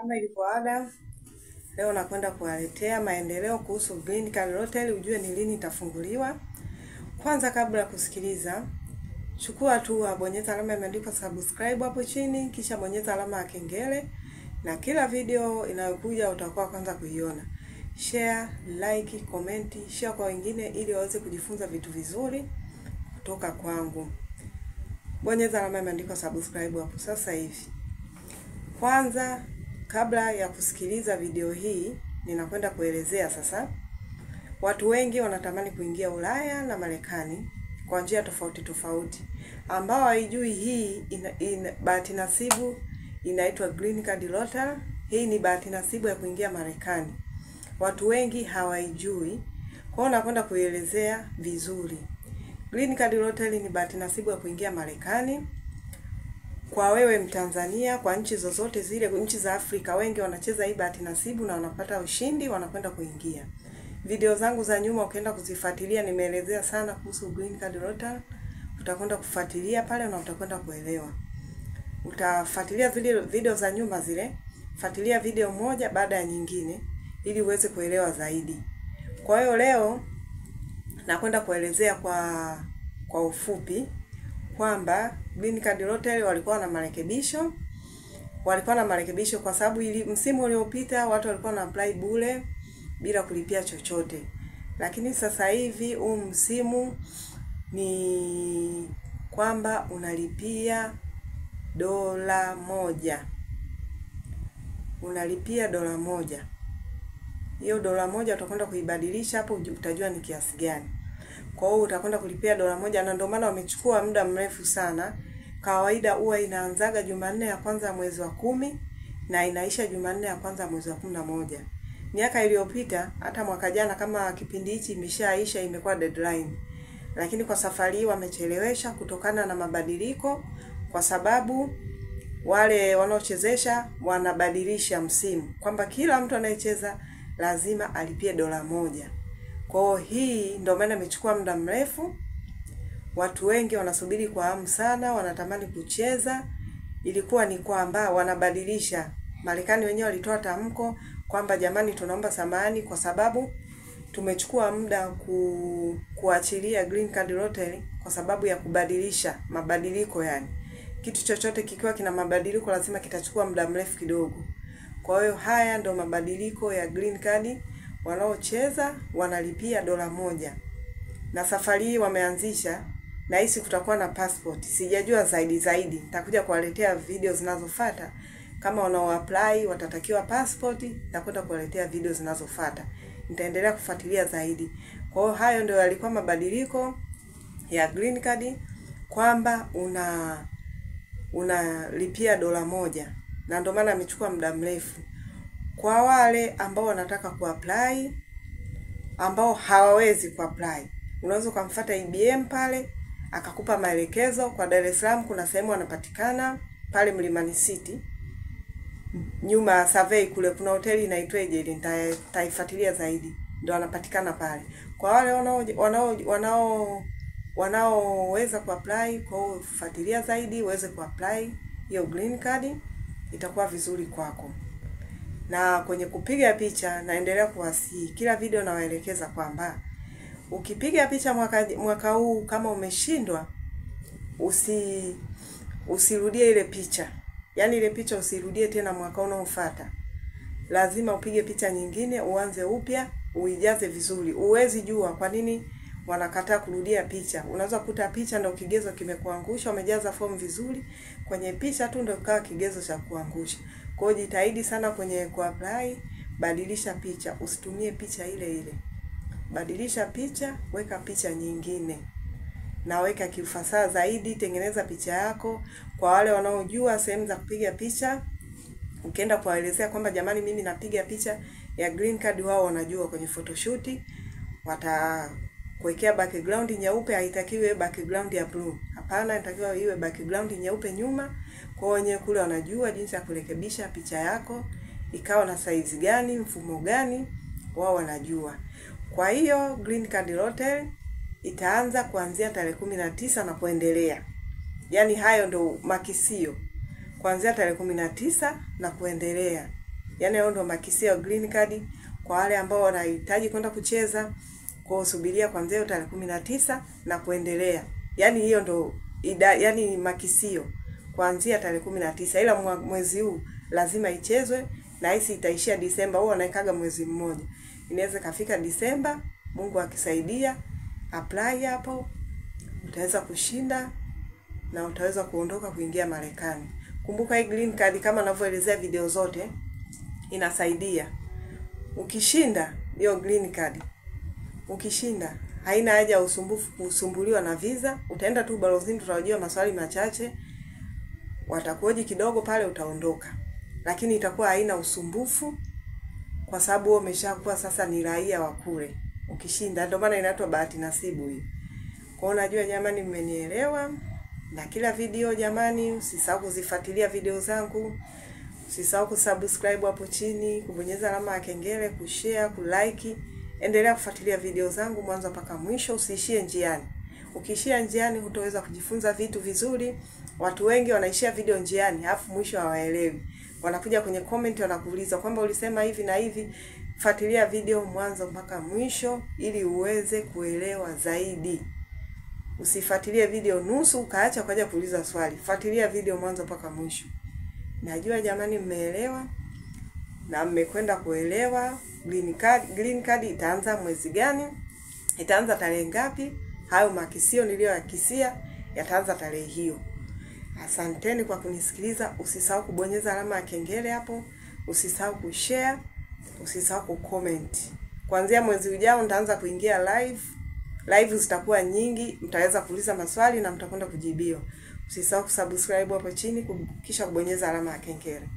Kama ilivyo ada, leo nakwenda kuwaletea maendeleo kuhusu Green Card Lottery, ujue ni lini itafunguliwa. Kwanza kabla ya kusikiliza, chukua tu bonyeza alama imeandikwa subscribe hapo chini, kisha bonyeza alama ya kengele, na kila video inayokuja utakuwa kwanza kuiona. Share, like, comment, share kwa wengine ili waweze kujifunza vitu vizuri kutoka kwangu. Bonyeza alama imeandikwa subscribe hapo sasa hivi. Kwanza kabla ya kusikiliza video hii, ninakwenda kuelezea sasa. Watu wengi wanatamani kuingia Ulaya na Marekani kwa njia tofauti tofauti, ambao haijui hii bahati nasibu inaitwa Green Card Lottery. Hii ni bahati nasibu ya kuingia Marekani. Watu wengi hawaijui, kwa hiyo nakwenda kuielezea vizuri. Green Card Lottery ni bahati nasibu ya kuingia Marekani. Kwa wewe Mtanzania, kwa nchi zozote zile, nchi za Afrika, wengi wanacheza hii bahati nasibu na wanapata ushindi, wanakwenda kuingia. Video zangu za nyuma ukienda kuzifuatilia, nimeelezea sana kuhusu Green Card Lottery. Utakwenda kufuatilia pale na utakwenda kuelewa. Utafuatilia zile video za nyuma zile, fuatilia video moja baada ya nyingine ili uweze kuelewa zaidi. Kwa hiyo leo nakwenda kuelezea kwa ufupi kwamba Green Card Lottery walikuwa na marekebisho. Walikuwa na marekebisho kwa sababu ili msimu uliopita watu walikuwa na apply bure bila kulipia chochote. Lakini sasa hivi huu msimu ni kwamba unalipia $1. Unalipia $1. Hiyo $1 utakwenda kuibadilisha hapo, utajua ni kiasi gani. Kwa hiyo utakwenda kulipia $1, na ndio maana wamechukua muda mrefu sana. Kawaida huwa inaanzaga Jumanne ya kwanza ya mwezi wa 10 na inaisha Jumanne ya kwanza ya mwezi wa 11. Miaka iliyopita hata mwaka jana kama kipindi hichi imeshaisha, imekuwa deadline. Lakini kwa safari hii wamechelewesha kutokana na mabadiliko, kwa sababu wale wanaochezesha wanabadilisha msimu kwamba kila mtu anayecheza lazima alipie $1. Kwa hii ndio maana imechukua muda mrefu. Watu wengi wanasubiri kwa hamu sana, wanatamani kucheza. Ilikuwa ni kwamba wanabadilisha. Marekani wenyewe walitoa tamko kwamba jamani, tunaomba samahani kwa sababu tumechukua muda kuachilia Green Card Lottery kwa sababu ya kubadilisha mabadiliko. Yani kitu chochote kikiwa kina mabadiliko lazima kitachukua muda mrefu kidogo. Kwa hiyo haya ndio mabadiliko ya Green Card. Wanaocheza wanalipia $1. Na safari hii wameanzisha, na hisi kutakuwa na passport. Sijajua zaidi. Nitakuja kuwaletea video zinazofuata. Kama wanao apply watatakiwa passport, nitakwenda kuwaletea video zinazofuata. Nitaendelea kufuatilia zaidi. Kwa hiyo hayo ndio yalikuwa mabadiliko ya Green Card, kwamba unalipia $1. Na ndio maana amechukua muda mrefu. Kwa wale ambao wanataka kuapply, ambao hawawezi kuapply, unaweza kumfuata IBM pale akakupa maelekezo. Kwa Dar es Salaam kuna sehemu wanapatikana pale Mlimani City, nyuma ya survey kule kuna hoteli inaitwaje ile, nitaifuatilia zaidi, ndio wanapatikana pale. Kwa wale wanaoweza kuapply, kwa hiyo fuatilia zaidi uweze kuapply hiyo Green Card, itakuwa vizuri kwako. Na kwenye kupiga picha naendelea kuwasihi, kila video nawaelekeza kwamba ukipiga picha mwaka huu kama umeshindwa, usirudie ile picha. Yaani ile picha usirudie tena mwaka unaofuata. Lazima upige picha nyingine, uanze upya, uijaze vizuri. Uwezi jua kwa nini wanakataa kurudia picha. Unaweza kukuta picha ndio kigezo kimekuangusha, umejaza fomu vizuri, kwenye picha tu ndio ikawa kigezo cha kuangusha. Kwa hiyo jitahidi sana kwenye kuapply, badilisha picha, usitumie picha ile ile. Badilisha picha, weka picha nyingine. Na weka kiufasaha zaidi, tengeneza picha yako. Kwa wale wanaojua sehemu za kupiga picha, ukienda kuwaelezea kwamba jamani, mimi napiga picha ya Green Card, wao wanajua kwenye photoshoot watakuwekea background nyeupe. Haitakiwi iwe background ya blue. Hapana, inatakiwa iwe background nyeupe nyuma. Kwa wenyewe kule wanajua jinsi ya kurekebisha picha yako ikawa na size gani, mfumo gani, wao wanajua. Kwa hiyo Green Card Lottery itaanza kuanzia tarehe 19 na kuendelea. Yaani hayo ndo makisio. Kuanzia tarehe 19 na kuendelea. Yaani hayo ndio makisio ya green card kwa wale ambao wanahitaji kwenda kucheza. Kwa subiria kuanzia tarehe 19 na kuendelea. Yaani hiyo ndo yaani makisio kuanzia tarehe 19, ila mwezi huu lazima ichezwe na hisi itaishia Disemba. Huwa wanaikaga mwezi mmoja, inaweza kafika Disemba. Mungu akisaidia, apply hapo utaweza kushinda na utaweza kuondoka kuingia Marekani. Kumbuka hii green card kama ninavyoelezea video zote inasaidia. Ukishinda hiyo green card, ukishinda haina haja ya usumbufu kusumbuliwa na visa. Utaenda tu balozini, tutahojiwa maswali machache, watakuhoji kidogo pale, utaondoka. Lakini itakuwa haina usumbufu kwa sababu wewe umeshakuwa sasa ni raia wa kule. Ukishinda, ndio maana inaitwa bahati nasibu hii. Kwa hiyo najua jamani mmenielewa. Na kila video jamani, usisahau kuzifuatilia video zangu. Usisahau kusubscribe hapo chini, kubonyeza alama ya kengele, kushare, kulike. Endelea kufuatilia video zangu mwanzo mpaka mwisho, usiishie njiani. Ukiishia njiani hutoweza kujifunza vitu vizuri. Watu wengi wanaishia video njiani, alafu mwisho hawaelewi. Wanakuja kwenye comment wanakuuliza kwamba ulisema hivi na hivi. Fuatilia video mwanzo mpaka mwisho ili uweze kuelewa zaidi. Usifuatilie video nusu ukaacha ukaja kuuliza swali. Fuatilia video mwanzo mpaka mwisho. Najua jamani mmeelewa na mmekwenda kuelewa green card. Green card itaanza mwezi gani? Itaanza tarehe ngapi? Hayo makisio niliyoyakisia yataanza tarehe hiyo. Asanteni kwa kunisikiliza. Usisahau kubonyeza alama ya kengele hapo, usisahau kushare, usisahau kucomment. Kuanzia mwezi ujao nitaanza kuingia live. Live zitakuwa nyingi, mtaweza kuuliza maswali na mtakwenda kujibiwa. Usisahau kusubscribe hapo chini kisha kubonyeza alama ya kengele.